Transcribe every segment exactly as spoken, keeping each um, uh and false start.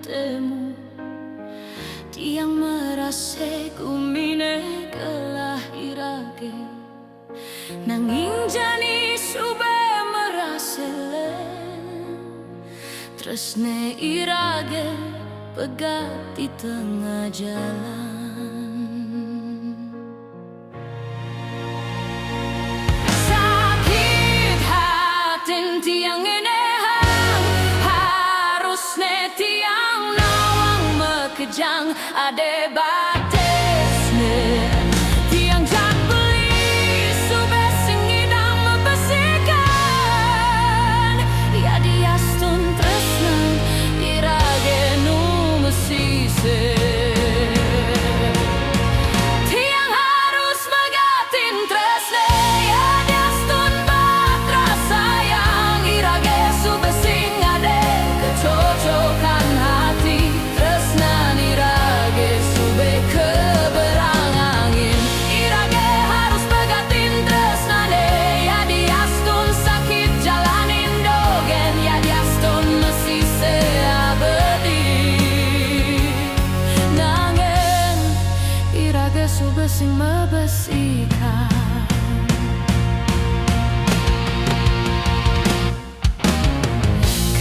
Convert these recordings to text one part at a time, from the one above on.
temu. Tiang merase gumine gelah irage, nanging jani sube merase len. Tresne irage pegat di tengah jalan. Sakit hatin tiang ngene hang, harusne tiang nawang makejang ade batesne. Tiang jak beli sube sing ngidang mebesikan, ya diastun tresnan irage nu mesise. Tiang harus megatin tresne, ya diastun batra sayang irage sube sing ade kecocokan hati. Tresnan irage sube keberang angin. Irage harus pegatin tresnane, ya diastun sakit jalanin dogen, ya diastun mesise abedi. Nanging irage sube sing mebesikan.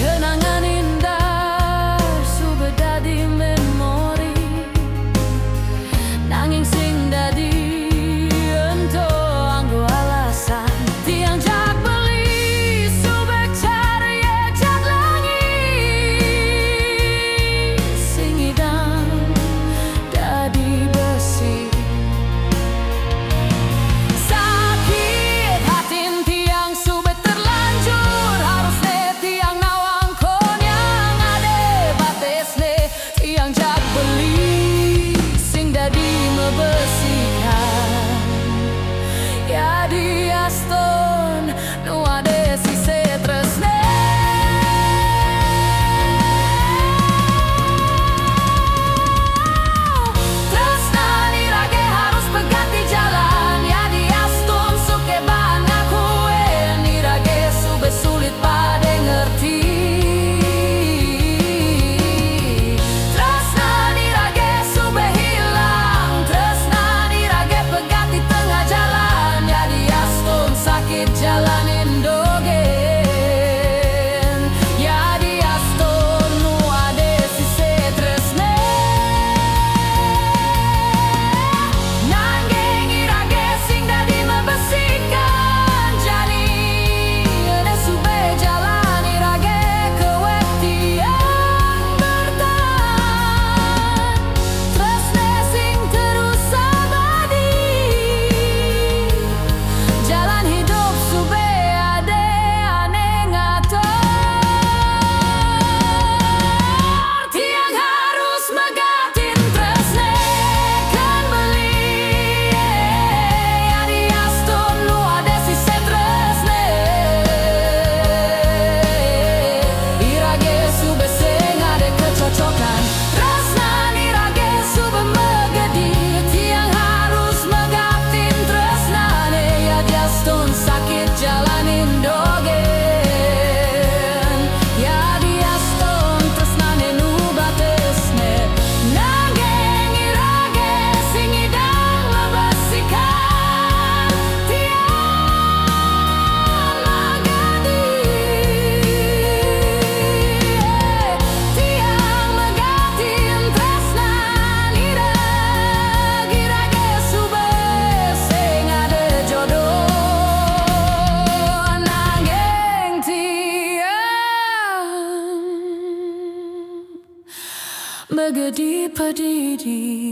Kenangan indah sube dadi memori, nanging sing dadi ento anggo alasan. Tiang jak beli sube carye jak langi, sing ngidang dadi besi. Sakit hatin tiang sube terlanjur, harusne tiang nawang konyang ade batesne. Tiang jak beli sing dadi mebesikan, ya diastun nu ade sise tresne. Tresnan irage harus pegat di jalan, ya diastun suke bana kuen irage sube sulit pade ngerti. Tresnan irage sube hilang, tresnan irage pegat di tengah jalan, ya diastun sakit jalanin dogen, ya diastun nu ade sise tresne. Nanging irage sing dadi mebesikan, jani ene sube jalan irage kewet tiang bertahan. Tresne sing terus abadi, jalan hidup sube ade ane ngator. Tiang harus megatin tresne, kan beli ya diastun nu ade sise tresne. Irage sube sing ade kecocokan, tresnan irage sube megedi. Tiang harus megatin tresnane, ya diastun sakit jalanin dogen, ya diastun tresnane nu batesne. Nanging irage sing ngidang mebesikan, tiang megedi. Tiang megatin tresnan irage, irage sube sing ade jodoh, nanging tiang megedi pedidi.